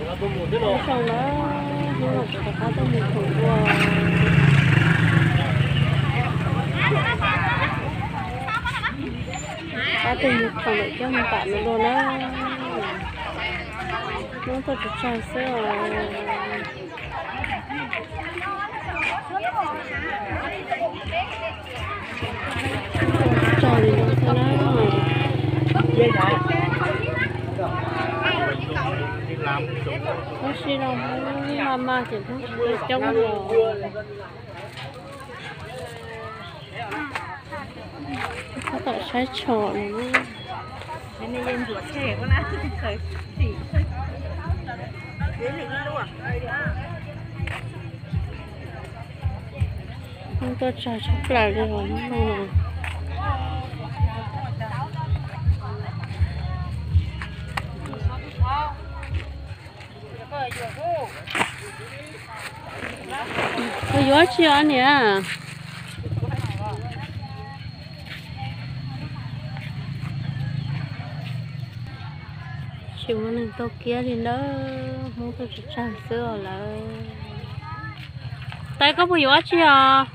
Ib zaug na, hnub no kuv rov qab tuaj mus khoom dua. Rov qab tuaj mus khoom lawm coj mus pam no dua na. Hnub tuaj tsawg tsawg xwb os. Tsawg li no xwb na. Tab sis los maj maj ces Hmoob tsis coob coob los. Tab tom saib tsho no. Hnub tuaj tsawg tshaj plaws li os hnub no. Koj yuav tsi os niam? Tsis muaj neeg tuaj kiab li nawb, Hmoob tuaj tsawg tsawg xwb os lawm. Tais, koj puas yuav dab tsi os?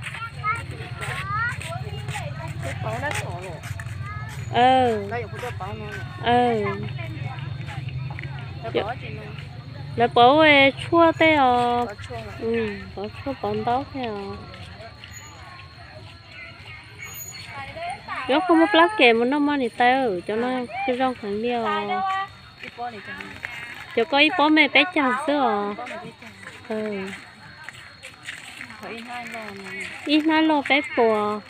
Lawv pov tshuaj tej os, pov tshuaj pov ntaub tej os. Yuav koj muab plab kem mus noj mog niam tais, cov no zoo heev li os. Cov koj ib pob me peb caug xwb os. Ib hnab loj peb puas.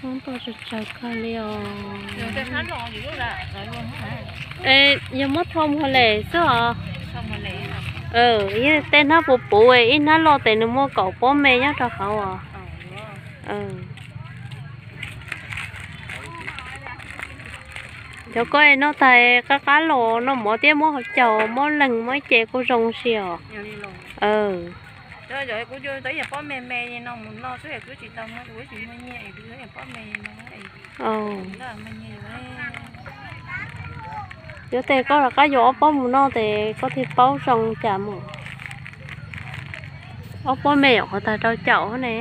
Hnub tuaj tsawg tsawg kawg li os. Es yog muab thau mus hauv les xwb os. Yog tej hnab puv puv, ib hnab loj tes nws muaj kaum pob me nyob rau hauv os. Cov koj noj tas qab qab los noj mov thiab muab hauv caug muab leeg muab ib ce kuj zoo si os. Yuav tes koj rov qab yuav ob pob mus noj tes koj thiaj paub zoo cas mus. Ob pob me nyuam qhuav tag rau caum ne.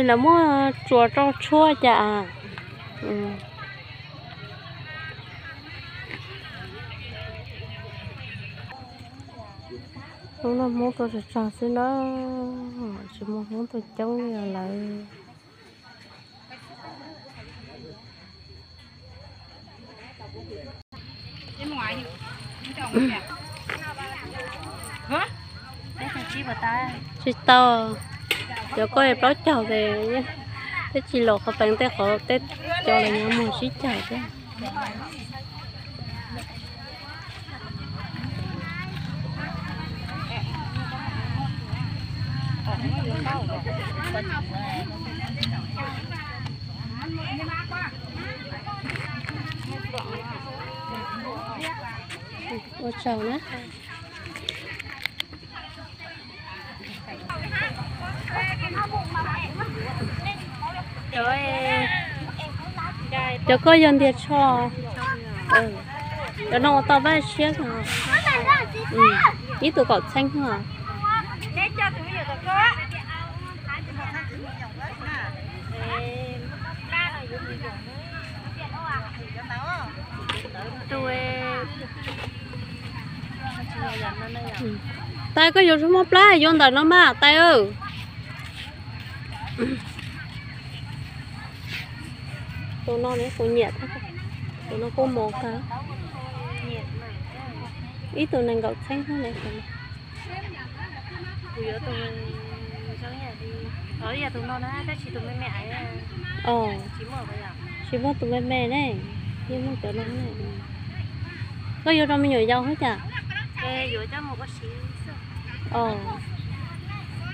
Lawv muab tsuas rau tshuaj cas. Hnub no Hmoob tuaj tsawg tsawg xwb na, tsis muaj Hmoob tuaj coob li lawm. Tsis tau, cov koj plaub caug tes, twb tsis los qhov peev tej qhov tej, cov lawv nyob muag sib caug thiab. Ua tsaug na. Cov koj yog ntiag tsho. Cov no ua tau pab siab. Ib tug kaum txheeb os. Tais, koj yuav tsuas muaj plab yuav ntawm no mas tais. Tus no ne kuv nyiam, tus no kuj mos kawg. Ib tug nees nkaum txheeb xwb ne. Kuv yuav tus, tus no na, tab sis tus me me aiv, tsis muaj tus me me ne, yeej muaj cov no ne. Koj yuav rau me nyuam yaus hab cas?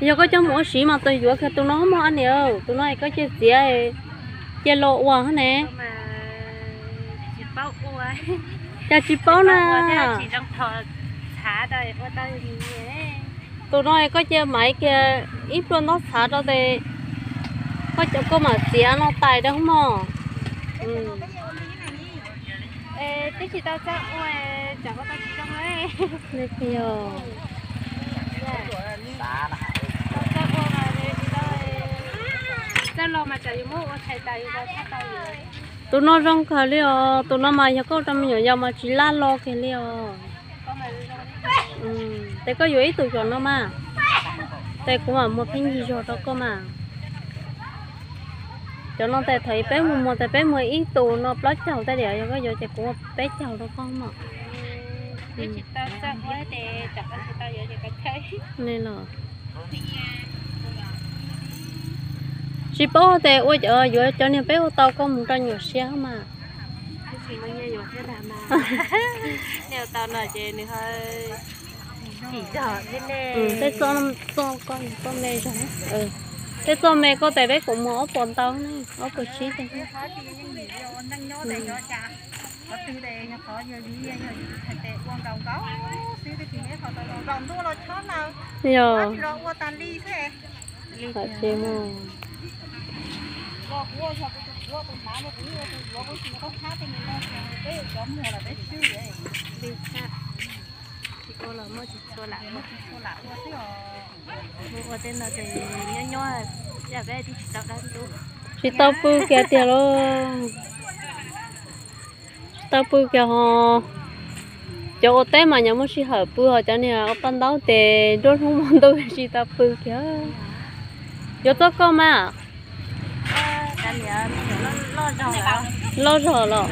Yog koj coj mus ua siv mas tus yuav kiag tus no mog niam, tus no es koj cia txiav, cia los ua ne. Cas tsis paub na. Tus no es koj cia maiv kiag ib pluag ntaub txhav rau tes koj cov koj mam txiav no tais rau mog. Tus no zoo kawg li os, tus no mas yog koj ua rau me nyuam yaus mas tsis laj lo kiag li os. Tes koj yuav ib tug cov no mas, tes kuv mam muag pheej yig zog rau koj mas. Cov no tes thaum peb mus muag tes peb muag ib tug no plaub caug tej diam, yog koj yuav ces kuv muag peb caug rau koj mog. Li los tsis paub tes ua yuav cov niag peb ua tau koj mus rau nyuam siab mas. Tej txoj, txoj koj txoj me zog, tej txoj me koj tes peb kuv muag ob puas ntau ne, ob puas tsib tes. Yog, tsis mus. Ua los muaj tsis txhua lam ua, ua tej no ces nyob nyob, yam peb twb tsis tau dab ntub. Tsis tau pw kiag tiag lauj. Tsis tau pw kiag ho. Cov ua teb mas nyob muaj sij hawm pw, ho cov niag ua paj ntaub ces nruab hnub hmo ntuj tsis tau pw kiag. Yuav txog koj mas. Loj zog los?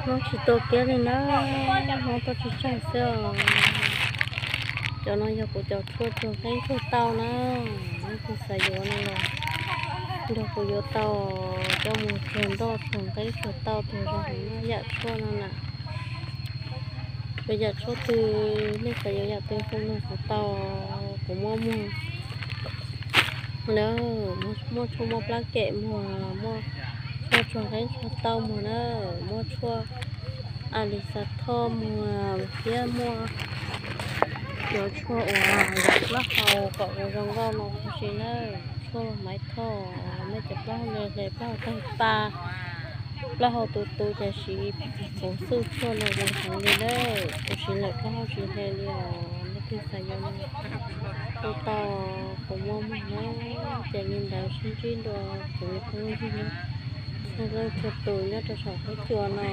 Hmoob tsis tua kiab li na, hmoob tuaj tsis tsawg xwb os. Cov no yog kuv cov tshuaj tsuag qeeb tshuaj tau na, leej twg xav yuav no los nrog kuv yuav tau, coj mus tsuag ntoj tsuag qeeb tsuag tau tag zog hauv yam tshuaj no na. Yog yam tshuaj twg nej xav yuav yam twg hu nrog kuv tau, kuv muaj muag na, muaj tshuaj muaj plab kem muag, muaj tshuaj tsuag qeeb tshuaj tau muag na, muaj tshuaj a lis xas thoj muag thiab muaj cov tshuaj uas yam plaub hau kom ua zoo nkauj no huv si na, tshuaj maiv thoj, nej cov plaub hau hle plaub hau tawg pa, plaub hau tu tu ces siv kuv xwb tshuaj no zoo heev li na, kuv siv lawm plaub hau tsis hle li os, nej twg xav yuav no hu tau, kuv muaj muag na, ces li ntawd sib ntsib dua kuv li phooj ywg na, txhua leej txhua tus nyob rau saum huab cua no.